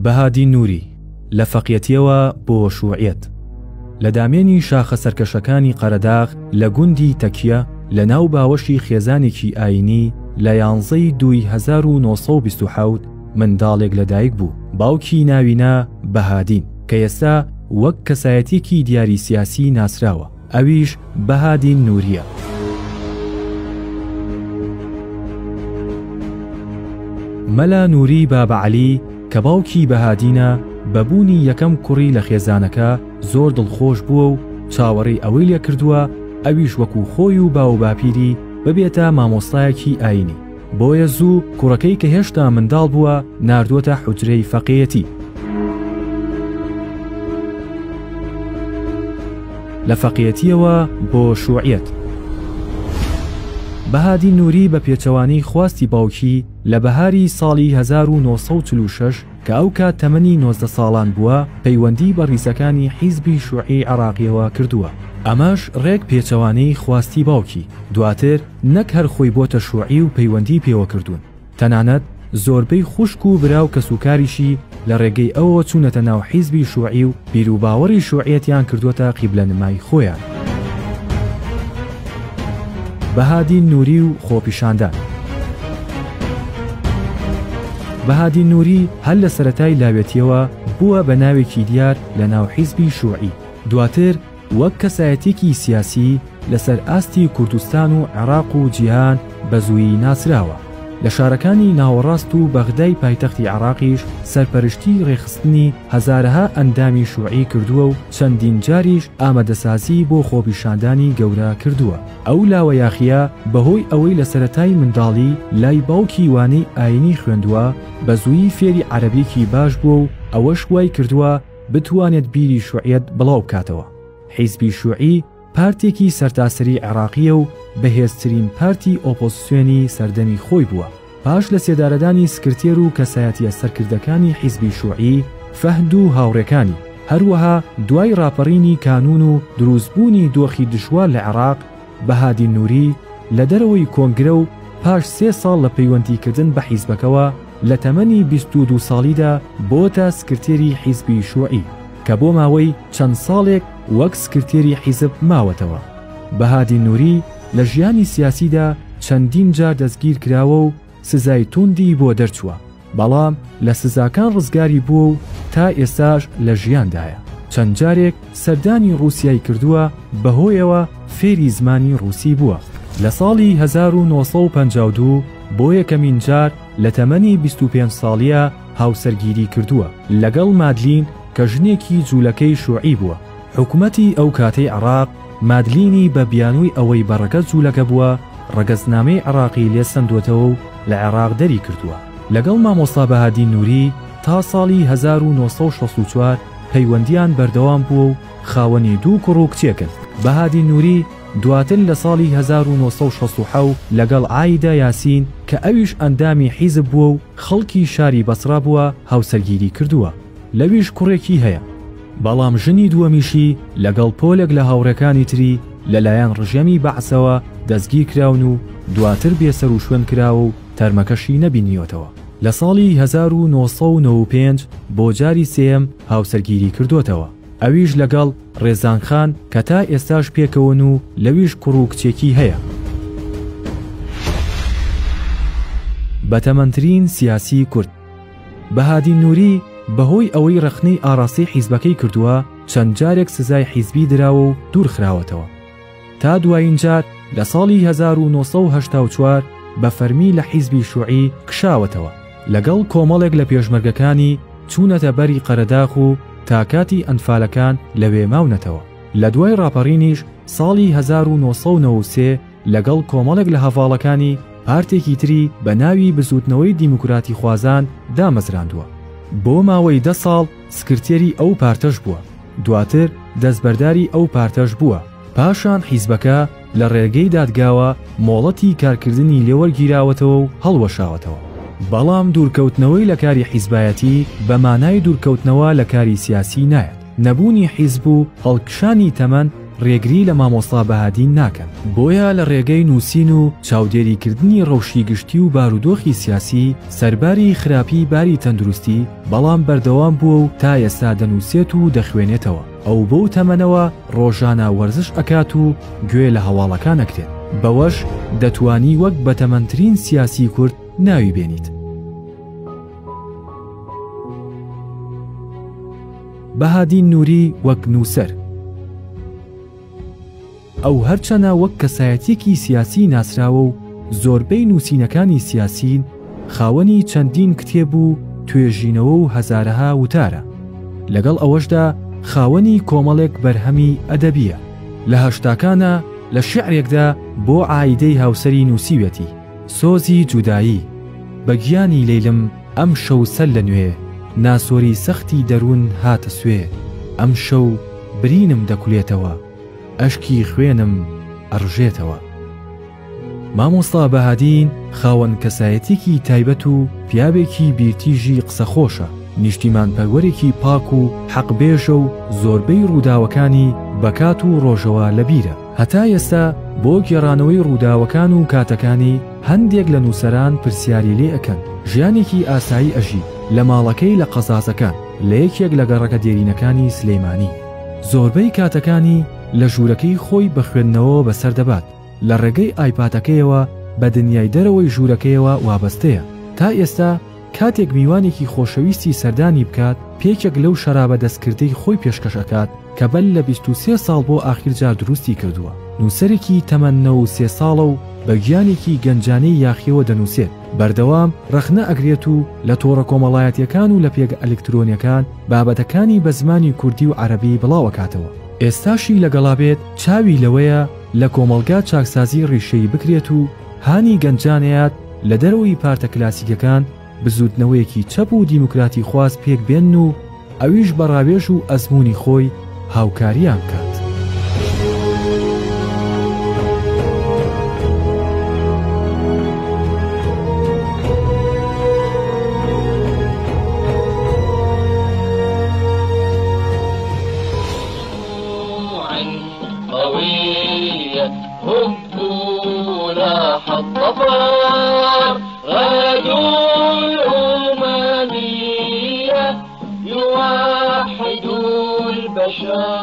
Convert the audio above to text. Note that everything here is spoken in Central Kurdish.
بەهادین نوری، لە فەقیەتیەوە بۆ شوعیەت. لە دامێنی شاخە سەرکەشەکانی قەرەداغ لە گوندی تەکیە لە ناو باوەشی خێزانێکی ئایینی لە یانزەی دووی 1927 منداڵێک لەدایک بوو، باوکی ناوی نا بەهادین کە ئێستا وەک کەسایەتیەکی دیاری سیاسی ناسراوە. ئەویش بەهادین نوریە. مەلا نوری بابە عەلی کە باوکی بەهادینە بە بوونی یەکەم کوڕی لە خێزانەکە زۆر دڵخۆش بووە و چاوەڕێی ئەوەی لێکردووە ئەویش وەکو خۆی و باووباپیری ببێتە مامۆستایەکی ئایینی. بۆیە زوو کوڕەکەی کە هێشتا منداڵ بووە ناردووەتە حوجرەی فەقێیەتی. لە فەقێیەتییەوە بۆ شوعیەت. بەهادین نوری بە پێچەوانەی خواستی باوکی لە بەهاری ساڵی 1946 کە ئەو کات تەمەنی 19 ساڵان بووە پەیوەندی بە ڕیزەکانی حیزبی شوعی عێڕاقیەوە کردووە. ئەمەش ڕێک پێچەوانەی خواستی باوکی. دواتر نەک هەر خۆی بۆتە شوعی و پەیوەندی پێوە کردوون، تەنانەت زۆربەی خوشک و برا و کەسوکاریشی لە ڕێگەی ئەوەوە چوونەتە ناو حیزبی شوعی و بیروباوەڕی شوعیەتیان کردووەتە قیبلەنمای خۆیان. بەهادین نوری و خۆپیشاندان. بەهادین نوری هەر لە سەرەتای لاوێتیەوە بووە بە ناوێکی دیار لە ناو حیزبی شوعی، دواتر وەک کەسایەتیەکی سیاسی لەسەر ئاستی کوردستان و عێراق و جیهان بە زوویی ناسراوە. لە شارەکانی ناوەڕاست و بەغدای پایتەختی عێراقیش سەرپەرشتیی ڕێکخستنی هەزارەها ئەندامی شوعی کردووە و چەندین جاریش ئامادەسازیی بۆ خۆپیشاندانی گەورە کردووە. ئەو لاوە یاخییە بەهۆی ئەوەی لە سەرەتای منداڵی لای باوکی وانەی ئایینی خوێندووە، بە زوویی فێری عەرەبییەکی باش بووە و ئەوەش وای کردووە بتوانێت بیری شوعیەت بڵاو بکاتەوە. حیزبی شوعی پارتێکی سەرتاسەری عێڕاقییە و بەهێزترین پارتی ئۆپۆزسیۆنی سەردەمی خۆی بووە. پاش لەسێدارەدانی سکرتێر و کەسایەتییە سەرکردەکانی حیزبی شوعی، فەهد و هاوڕێکانی، هەروەها دوای ڕاپەڕینی کانوون و دروستبوونی دۆخی دژوار لە عێڕاق، بەهادین نوری لە دەرەوەی کۆنگرە و پاش سێ ساڵ لە پەیوەندیکردن بە حیزبەکەوە لە تەمەنی 22 ساڵیدا بۆتە سکرتێری حیزبی شوعی کە بۆ ماوەی چەند ساڵێک وەک سکرتێری حیزب ماوەتەوە. بەهادین نوری لە ژیانی سیاسیدا چەندین جار دەستگیر کراوە و سزای توندی بۆ دەرچووە، بەڵام لە سزاکان ڕزگاری بووە و تا ئێستاش لە ژیاندایە، چەند جارێک سەردانی ڕووسیای کردووە بەهۆیەوە فێری زمانی ڕووسی بووە. لە ساڵی 1952 بۆ یەکەمین جار لە تەمەنی 25 ساڵییە هاوسەرگیری کردووە لەگەڵ مادلین کە ژنێکی جوولەکەی شوعی بووە. حکومەتی ئەو کاتەی عێراق مادلینی بە بیانووی ئەوەی بە ڕەگەز جوولەکە بووە، ڕەگەزنامەی عێراقی لێ سەندۆتەوە و لە عێراق دەری کردووە. لەگەڵ مامۆستا بەهادین نوری تا ساڵی 1964 پەیوەندییان بەردەوام بووە و خاوەنی دوو کوڕ و کچێکن. بەهادین نوری دواتر لە ساڵی 1967 لەگەڵ عایدە یاسین کە ئەویش ئەندامی حیزب بووە و خەڵکی شاری بەسڕا بووە هاوسەرگیری کردووە. لەویش کوڕێکی هەیە. بەڵام ژنی دووەمیشی لەگەڵ پۆلێک لە هاوڕێکانی تری لەلایەن ڕژێمی بەعسەوە دەستگیرکراون و دواتر بێسەروشوێن کراوە و تەرمەکەشی نەبینیوەتەوە. لە ساڵی 1995 بۆ جاری سێیەم هاوسەرگیری کردۆتەوە، ئەویش لەگەڵ ڕێزان خان کە تا ئێستاش پێکەوەن و لەویش کوڕ و کچێکی هەیە. بەتەمەنترین سیاسی کورد. بەهادین نوری بەهۆی ئەوەی ڕەخنەی ئاڕاستەی حیزبەکەی کردووە چەند جارێک سزای حیزبی دراوە و دوورخراوەتەوە تا دوایین جار لە ساڵی 1984 بە فەرمی لە حیزبی شوعی کشاوەتەوە لەگەڵ کۆمەڵێک لە پێشمەرگەکانی چوونەتە بەری قەرەداخ و تا کاتی ئەنفالەکان لەوێ ماونەتەوە لە دوای ڕاپەڕینیش ساڵی 1993 لەگەڵ کۆمەڵێک لە هەڤاڵەکانی پارتێکی تری بە ناوی بزووتنەوەی دیموکراتیخوازان دامەزراندووە. بۆ ماوەی دە ساڵ سکرتێری ئەو پارتەش بووە، دواتر دەستبەرداری ئەو پارتەش بووە. پاشان حیزبەکە لە ڕێگەی دادگاوە مۆڵەتی کارکردنی لێ وەرگیراوەتەوە و هەڵوەشاوەتەوە. بەڵام دوورکەوتنەوەی لە کاری حیزبایەتی بە مانای دوورکەوتنەوە لە کاری سیاسی نایەت. نەبوونی حیزب و هەڵکشانی تەمەن ڕێگری لە مامۆستا بەهادین ناکەن. بۆیە لە ڕێگەی نووسین و چاودێریکردنی ڕەوشی گشتی و بارودۆخی سیاسی، سەرباری خراپی باری تەندروستی، بەڵام بەردەوام بووە و تا ئێستا دەنووسێت و دەخوێنێتەوە. ئەو بەو تەمەنەوە ڕۆژانە وەرزش ئەکات و گوێ لە هەواڵەکان ئەگرێت. بەوەش دەتوانی وەک بەتەمەنترین سیاسی کورد ناوی بێنیت. بەهادین نوری وەک نووسەر. ئەو هەرچەنە وەک کەسایەتیەکی سیاسی ناسراوە و زۆربەی نووسینەکانی سیاسین، خاوەنی چەندین کتێب و توێژینەوە و هەزارەها وتارە. لەگەڵ ئەوەشدا خاوەنی کۆمەڵێک بەرهەمی ئەدەبییە. لە هەشتاکانا لە شیعرێکدا بۆ عایدەی هاوسەری نووسیویەتی، سۆزی جودایی، بە گیانی لەیلم ئەمشەو سەر لە نوێ، ناسۆری سەختی دەروون هاتە سوێ، ئەمشەو برینم دەکولێتەوە. ئەشکی خوێنم ئەڕژێتەوە. مامۆستا بەهادین خاوەن کەسایەتیەکی تایبەت و پیاوێکی بیرتیژی قسەخۆشە، نیشتیمانپەروەرێکی پاک و حەقبێژە و زۆربەی ڕووداوەکانی بە کات و ڕۆژەوە لەبیرە. هەتا ئێستا بۆ گێڕانەوەی ڕووداوەکان و کاتەکانی هەندێک لە نووسەران پرسیاری لێ ئەکەن. ژیانێکی ئاسایی ئەژی، لە ماڵەکەی لە قەزازەکان، لە یەکێک لە گەڕەکە دێرینەکانی سلێمانی. زۆربەی کاتەکانی لە ژوورەکەی خۆی بە خوێندنەوەوە بەسەر دەبات، لە ڕێگەی ئایپادەکەیەوە بە دنیای دەرەوەی ژوورەکەیەوە وابەستەیە. تا ئێستا کاتێک میوانێکی خۆشەویستی سەردانی بکات، پێکێک لەو شەرابە دەستکردەی خۆی پێشکەش ئەکات کە بەر لە 23 ساڵ بۆ ئاخیر جار دروستی کردووە. نووسەرێکی تەمەن 93 ساڵە و بە گیانێکی گەنجانەی یاخیەوە دەنووسێت، بەردەوام ڕەخنە ئەگرێت و لە تۆڕە کۆمەڵایەتیەکان و لە پێگە ئەلکترۆنیەکان بابەتەکانی بە زمانی کوردی و عەرەبی بڵاوئەکاتەوە. ئێستاشی لەگەڵا بێت چاوی لەوەیە لە کۆمەڵگا چاکسازی ڕیشەیی بکرێت و هانی گەنجان ئەیات لە دەرەوەی پارتە کلاسیکەکان بزووتنەوەیەکی چەپ و دیموکراتیخواز پێک بێنن و ئەویش بە ڕاوێژ و ئەزموونی خۆی هاوکاریان بکات. يوحد البشر.